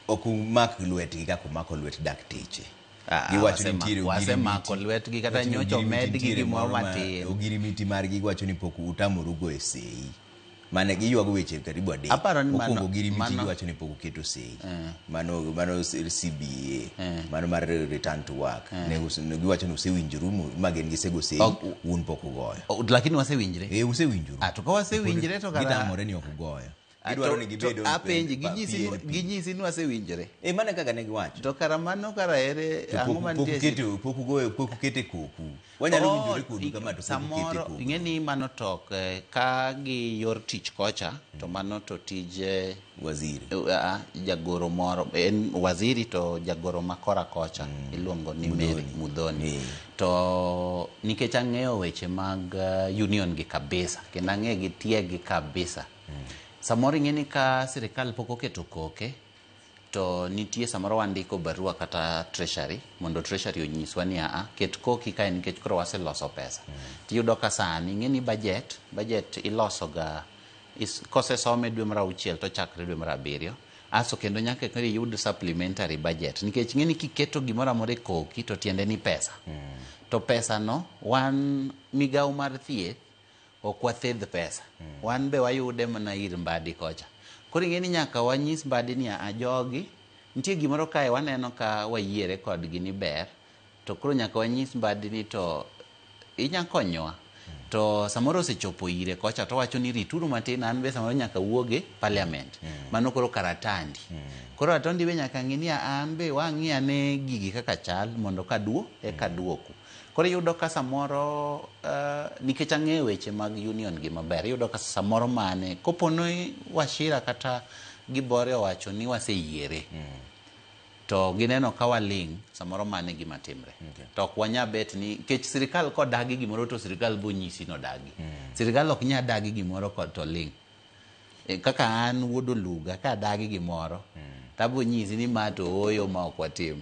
[SPEAKER 1] ok umak lwetgi kaka umako lwet dakteche. Giwacho ni nitiere
[SPEAKER 2] Wasemako
[SPEAKER 1] ogirimiti.
[SPEAKER 2] lwetgi kata
[SPEAKER 1] Giwacho ni
[SPEAKER 2] nyocha
[SPEAKER 1] ogirimiti
[SPEAKER 2] omedgi
[SPEAKER 1] nitiere
[SPEAKER 2] gimoro
[SPEAKER 1] moro ma
[SPEAKER 2] matin.
[SPEAKER 1] Ogirimiti margi giwacho ni pok utamoru goyo sei. Mane giywago weche karibu adek.
[SPEAKER 2] Aparo ni mano
[SPEAKER 1] Mokwongo ogirimiti
[SPEAKER 2] mano
[SPEAKER 1] giwacho ni pok uketo sei. Mano CBA. Mano mar return to work. Ne giwacho ni usewinjoru ma gin gisego sei, un pok ugoyo.
[SPEAKER 2] Lakini wasewinjre.
[SPEAKER 1] Usewinjoru.
[SPEAKER 2] To ka wasewinjre to kara
[SPEAKER 1] Gitamore ni ok ugoyo. Gidwaro ni gibed on
[SPEAKER 2] apenji,
[SPEAKER 1] PNP.
[SPEAKER 2] ginyisi ni wasewinjre.
[SPEAKER 1] Mano kaka ne giwacho.
[SPEAKER 2] To kara mano kara ere,
[SPEAKER 1] To
[SPEAKER 2] ang'o mantie
[SPEAKER 1] pok ugoyo, pok ukete koku. Wanyalo winjore kodu kama to pok ukete
[SPEAKER 2] samoro,
[SPEAKER 1] koku.
[SPEAKER 2] ing'e ni mano tok, ka gi yor tich kocha, to mano to tij,
[SPEAKER 1] Waziri.
[SPEAKER 2] Jagoro moro, en waziri to jagoro ma kora kocha, iluongo ni Mary
[SPEAKER 1] Muthoni.
[SPEAKER 2] Muthoni. To nikech ang'eyo weche mag union gi kabisa, kendo ang'eyo gi tiegi kabisa. Samoro ing'e ni ka sirikal pok oketo koke, to nitie samoro wandiko barua kata treasury, mondo treasury onyiswa ni ket koki kae nikech koro waseloso pesa. Tiyudo ka sani ing'e ni budget iloso ga, kosesome dwe mar auchiel to chakre dwe mar abiriyo. Aso kendo nyaka koro iyud supplementary budget, nikech ing'e ni kiketo gimoro amora e koki to tiende ni pesa. To pesa no, wan migawo mar thieth, ok wathedh pesa. Wan be wayude mana ir Mbadi kocha. Koro ing'e ni nyaka wanyis Mbadi ni a jogi nitie gimoro kae waneno ka wayiere kodgi ni ber, to koro nyaka wanyis Mbadi ni to inya konyowa. To samoro osechopo ire kocha to wacho ni rituru matin, an be samoro nyaka wuogi parliament. Mano koro kar Atandi. Koro Atandi be nyaka ng'i ni an be wang'i ane gigi kaka chal mondo kaduo eka duoku. Koro iyudo ka samoro nikech ang'eyo weche mag union gi maber, iyudo ka samoro mane kopo ni Wachira kata Gibore owacho ni waseyiere, to gineno ka waling', samoro mane gima timre. To ok wanya bet ni nikech sirikal kodagi gimoro to sirikal bonyisi nodagi. Sirikal ok nya dagi gimoro kod to ling'. Kaka an wuod Oluga ka adagi gimoro tabo nyisi ni ma to ooyo ma ok watim.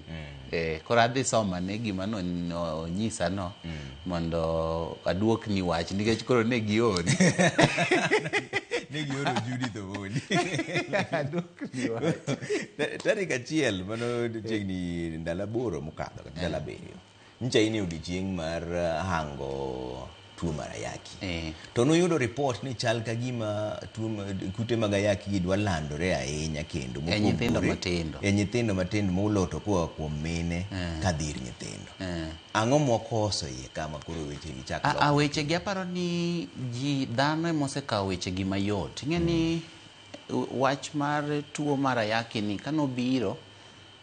[SPEAKER 2] Koro adhi somo ane gima no onyisa no mondo aduokni wach nikech koro ne giori.
[SPEAKER 1] Ne gioro Judith Omondi.
[SPEAKER 2] Aduokni wach.
[SPEAKER 1] Tarik 1 mano chiegni ndalo 8 mokadho kata ndalo 7. Nyicha in e odiochieng' mar hango tuo mar ayaki. To nuyudo report ni chal ka gima tuo kute mag ayaki gi dwa landore ahinya kendo
[SPEAKER 2] E nyithindo matindo.
[SPEAKER 1] E nyithindo matindo moloto koa kuom mine kadhi ir nyithindo. Ang'o mwakoso iye kama koro weche gi chak lokore?
[SPEAKER 2] Weche gi aparo ni ji dhano ema osekawo weche gi mayot. Ing'e ni wach mar tuo mar ayaki ni kanobiro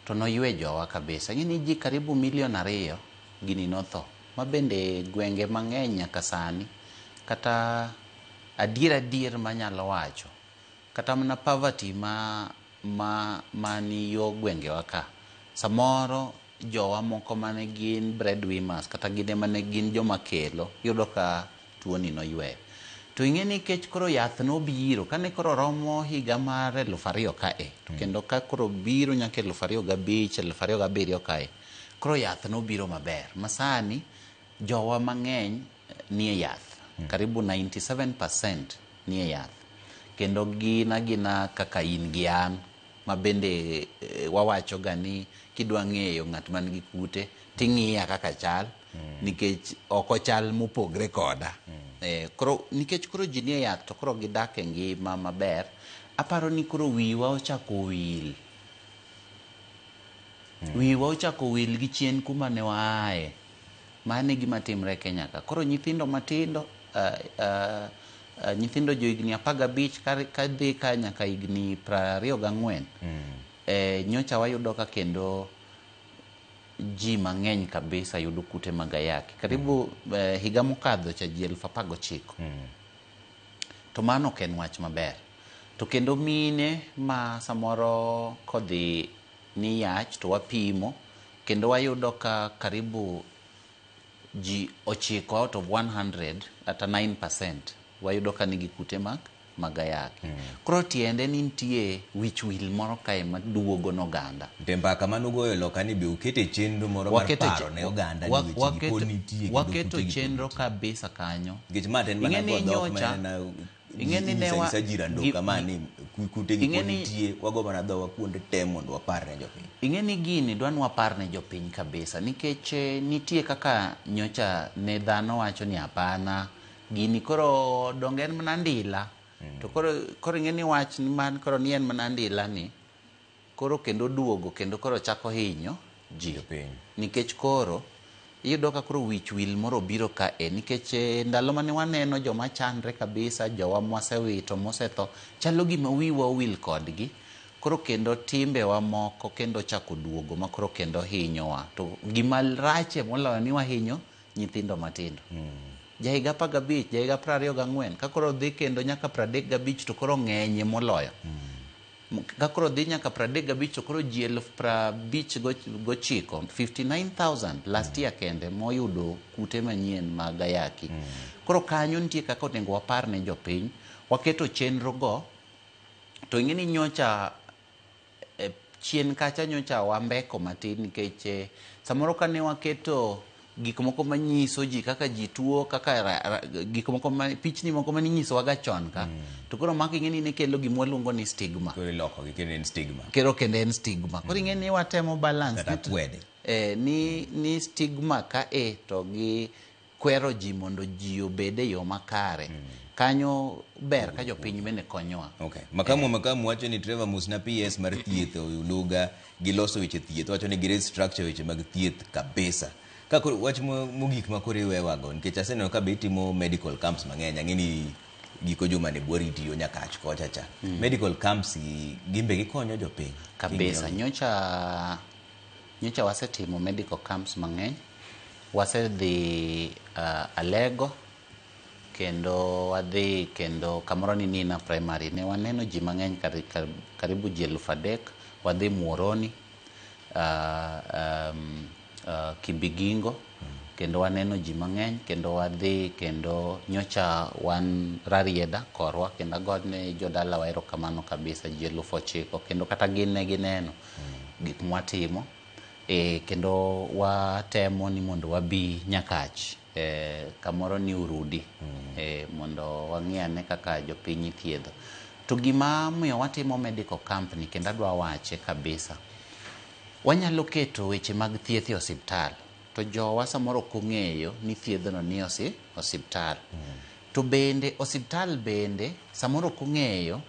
[SPEAKER 2] to noywe jowa kabisa. Ing'e ni ji karibu milion 2 gini notho. Ma bende gwenge mang'eny nyaka sani kata adier adier manyalo wacho kata mana poverty ma ni yo gwengewa ka, samoro jowa moko mane gin breadwinners kata gin ema ne gin joma kelo, iyudo ka tuoni noyweyo. To ing'e ni nikech koro yath nobiro kane koro romo higa mar 2000 kae, to kendo ka koro biro nyaka 2005, 2007 kae, koro yath nobiro maber. Ma sani jowa mang'eny nie yath, karibu 97% nie yath. Kendo gin agina kaka in gi an, ma bende wawacho ga ni kidwa ng'eyo ng'at man gi kute ting'iya kaka chal, nikech ok ochal mopogre koda. Koro nikech koro ji nie yath to koro gidak e ngima maber, aparo ni koro wiwa ochako wil. Wiwa ochako wil gi chien kuma ne waaye. Mano e gima timre e Kenya ka. Koro nyithindo matindo, nyithindo jo higni 15 kadhi ka nyaka higni 24, nyocha wayudo ka kendo ji mang'eny kabisa yudo kute mag ayaki. Karibu higa mokadho cha ji 19,000. To mano ok en wach maber. To kendo mine ma samoro kodhi ni yach to wapimo, kendo wayudo ka karibu ji 9 out of 100 kata 9% wayudo ka nigi kute mag ayaki. Koro tiende ni nitie wich wil moro kae maduogo n'oganda.
[SPEAKER 1] Te mbaka manugoyo loka ni be ukete chenro moro mar paro ne oganda ni weche gi pod nitie kendo
[SPEAKER 2] waketo
[SPEAKER 1] kute gi pod
[SPEAKER 2] chenro
[SPEAKER 1] nitie.
[SPEAKER 2] kabisa kanyo.
[SPEAKER 1] Nikech ma to en mana
[SPEAKER 2] Ing'e ni
[SPEAKER 1] go dhok ma
[SPEAKER 2] nyocha
[SPEAKER 1] en mana
[SPEAKER 2] ing'e ni ne
[SPEAKER 1] nyisa
[SPEAKER 2] wa
[SPEAKER 1] nyisa jirando
[SPEAKER 2] gi
[SPEAKER 1] kama ni kute gi
[SPEAKER 2] ing'e
[SPEAKER 1] pod
[SPEAKER 2] ni
[SPEAKER 1] nitie, wago mana dhowa kuonde te mondo wapar ne jopiny.
[SPEAKER 2] Ing'e ni gini dwa ni wapar ne jopiny kabisa nikech nitie kaka nyocha ne dhano wacho ni hapana, gini koro donge en mana ndila. To koro ing'e ni wach man koro ni en mana ndila ni koro kendo duogo kendo koro chako hinyo ji.
[SPEAKER 1] Jopiny.
[SPEAKER 2] Nikech koro iyudo ka koro wich wil moro obiro kae nikech ndalo mane waneno joma chandre kabisa, jowa mwasewito mosetho, chalo gima wiwa owil kodgi. Koro kendo timbewa moko kendo chako duogo ma koro kendo hinyowa. To gima rache moloyo ni wahinyo nyithindo matindo. Jahiga 15, jahiga 24, ka koro dhi kendo nyaka 35 to koro ng'enye moloyo. Ka koro dhi nyaka 35 to koro ji 59,000, 59,000 last year kende moyudo kute manyien mag ayaki. Koro kanyo nitie kaka onego wapar ne jopiny, waketo chenro go, to ing'e ni nyocha chien kacha nyocha wambeko matin nikech samoro kane waketo gik moko manyiso ji kaka ji tuo, kaka gik moko ma pichni moko maninyisowaga chon ka. To koro mako ing'e ni ne kelo gima waluongo ni stigma.
[SPEAKER 1] Koro iloko gi kendo en stigma.
[SPEAKER 2] Kero kendo en stigma. Koro ing'e ni watemo balance
[SPEAKER 1] Kata kwede.
[SPEAKER 2] Ni stigma ka e to gi kwero ji mondo ji obed e yo makare. Kanyo ber ka jopiny bende konyowa.
[SPEAKER 1] Okay. Makamu makamu wacho ni Trevor Musna PS mar thieth Oluga gi loso weche thieth wacho ni gi restructure weche mag thieth kabisa. Ka koro wach mogik ma koro iwewago nikech aseneno ka be itimo medical camps mang'eny ang'e ni giko juma ni bwari tiyo Nyakach kocha cha. Medical camps gi gin be gikonyo jopiny.
[SPEAKER 2] Kabisa. Nyocha nyocha wasetimo medical camps mang'eny. Wasedhi Alego kendo wadhi kendo kamoro ni Nina Primary. Ne waneno ji mang'eny karibu ji 3,000. Wadhi Muhoroni, Kibigingo kendo waneno ji mang'eny kendo wadhi kendo nyocha wan Rarieda korwa kendo agone jodalawa erokamano kabisa ji 9,000 kendo kata gin ne gineno gik mwatimo. Kendo watemo ni mondo wabi Nyakach kamoro ni Urudi mondo wang'i ane kaka jopiny ithiedho. To gima omiyo watimo medical camp ni kendo adwa wache kabisa, wanyalo keto weche mag thieth e osiptal to jowa samoro ok ong'eyo ni thiedhno ni osiptal. To bende osiptal bende samoro ok ong'eyo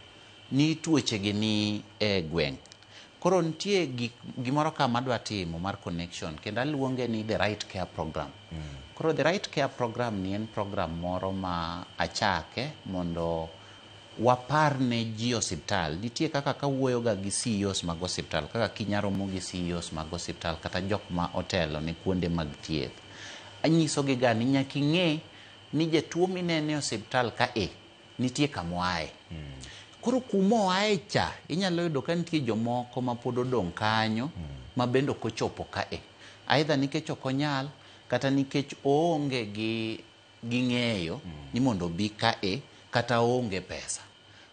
[SPEAKER 2] ni tuoche gi ni e gweng'. Koro nitie gimoro ka madwa timo mar connection kendo aluonge ni the right care program. Koro the right care program ni en program moro ma achake mondo wapar ne ji osiptal. Nitie kaka kawuoyo ga gi CEOs mag osiptal, kaka kinyaromo gi CEOs mag osiptal kata jok ma otelo ne kuonde mag thieth. Anyiso gi ga ni nyaka ing'e ni jatuo minene e osiptal ka e nitie kamoaye. Koro kumoaye cha inyalo yudo ka nitie jomoko ma pod odong' kanyo ma bende ok ochopo ka e. Either nikech ok onyal kata nikech oonge gi ng'eyo ni mondo obi ka e kata oonge pesa.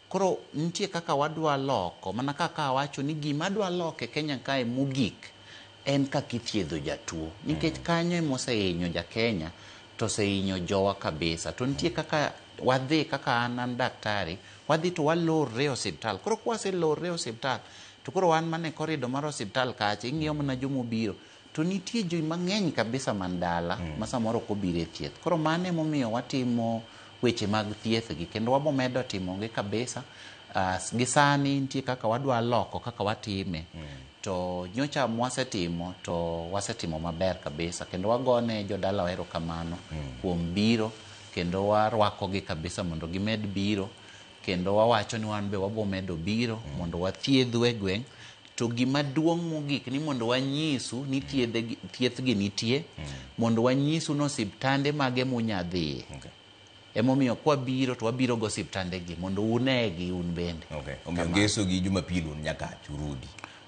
[SPEAKER 2] Koro nitie kaka wadwa loko mana kaka awacho ni gima adwa loko e Kenya kae mogik en kaka ithiedho jatuo. Nikech kanyo emosehinyo ja Kenya to osehinyo jowa kabisa. To nitie kaka wadhi kaka an daktari, wadhi to walorre e osiptal. Koro kwaselorre e osiptal to koro wan mana e korido mar osiptal kacha ing'iyo mana jomobiro. To nitie ji mang'eny kabisa man dala ma samoro ok obiro e thieth. Koro mano emomiyo watimo weche mag thieth gi kendo wabomedo timogi kabisa. Gi sani nitie kaka wadwa loko kaka watime. To nyocha mwasetimo to wasetimo maber kabisa kendo wagone jodalawa erokamano kuom biro kendo warwakogi kabisa mondo gimed biro kendo wawacho ni wan be wabomedo biro mondo wathiedhu e gweng'. To gima duong' mogik ni mondo wanyisu ni thieth gi nitie, mondo wanyisu ni osiptande mage munya dhiye.
[SPEAKER 1] Okay.
[SPEAKER 2] Emomiyo kwabiro to wabiro go osiptande gi mondo unegi un bende.
[SPEAKER 1] Okay. Omiyo ngeso gi Jumapil un Nyakach urudi.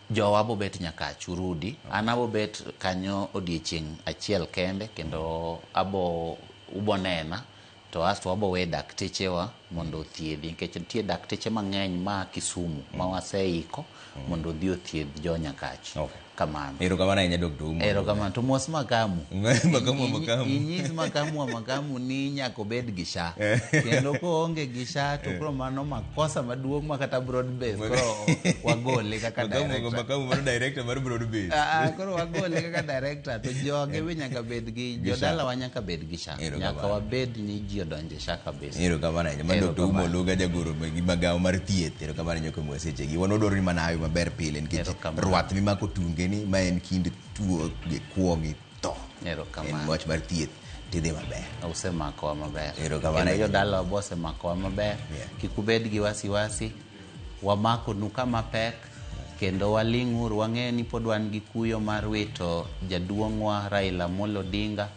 [SPEAKER 2] Jowa bobet Nyakach urudi. An abobet kanyo odiechieng' achiel kende kendo abo ubonena to asto wabo we daktechewa mondo othiedhi nikech nitie dakteche mang'eny ma Kisumu ma waseiko mondo odhi othiedh jo Nyakach.
[SPEAKER 1] Okay.
[SPEAKER 2] Kamano.
[SPEAKER 1] Erokamano ahinya Dr. Ouma.
[SPEAKER 2] Erokamano. To mos makamu.
[SPEAKER 1] Makamu wa makamu.
[SPEAKER 2] Inyis makamu wa makamu ni nyaka obed gi SHA. Kendo koonge gi SHA to koro mano makosa maduong' ma kata broad base koro wagole kaka
[SPEAKER 1] Makamu
[SPEAKER 2] director.
[SPEAKER 1] makamu mar director mar broad base.
[SPEAKER 2] Koro wagole kaka director to joge be nyaka bed gi jodalawa nyaka bed gi SHA. Nyaka wabed ni ji odonje SHA kabisa.
[SPEAKER 1] Erokamano ahinya. Mano Dr. Ouma Oluga jagoro gi magawo mar thieth. Erokamano ahinya kuom sechegi. Wan wadwaro ni mana hawi maber pile nikech rwath mimako tunge ni ma en kind tuo gi kuo gi tho. En wach mar thieth tidhi maber.
[SPEAKER 2] Usemakowa maber.
[SPEAKER 1] Erokamano
[SPEAKER 2] Kendo
[SPEAKER 1] ahinya.
[SPEAKER 2] jodalawa be osemakowa maber. Kik ubed gi wasiwasi. Wamakonu kama pek kendo waling'uru. Wang'eyo ni pod wan gi kuyo mar wito jaduong'wa Raila Amolo Odinga.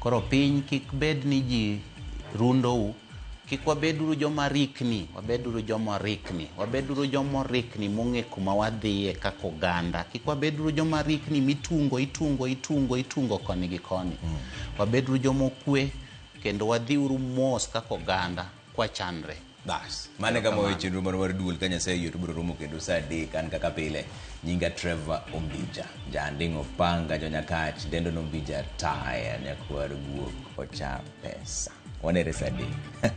[SPEAKER 2] Koro piny kik bed ni ji rundou. Kik wabeduru joma rikni, wabeduru joma rikni, wabeduru joma rikni mong'e kuma wadhiye kaka oganda. Kik wabeduru joma rikni mitungo, itungo, itungo, itungo koni gi koni. Wabeduru joma okwe kendo wadhiuru mos kaka oganda kwachanre.
[SPEAKER 1] Bas, mane kama weche chenro mar duol ka Nyasaye oyie to biro romo kendo saa 3 an kaka pile. Nyinga Trevor Ombija, Janding' Opanga, Jonyakach, Dendo Nombija taya, nyakwar guok ocha pesa. Wanere saa 3.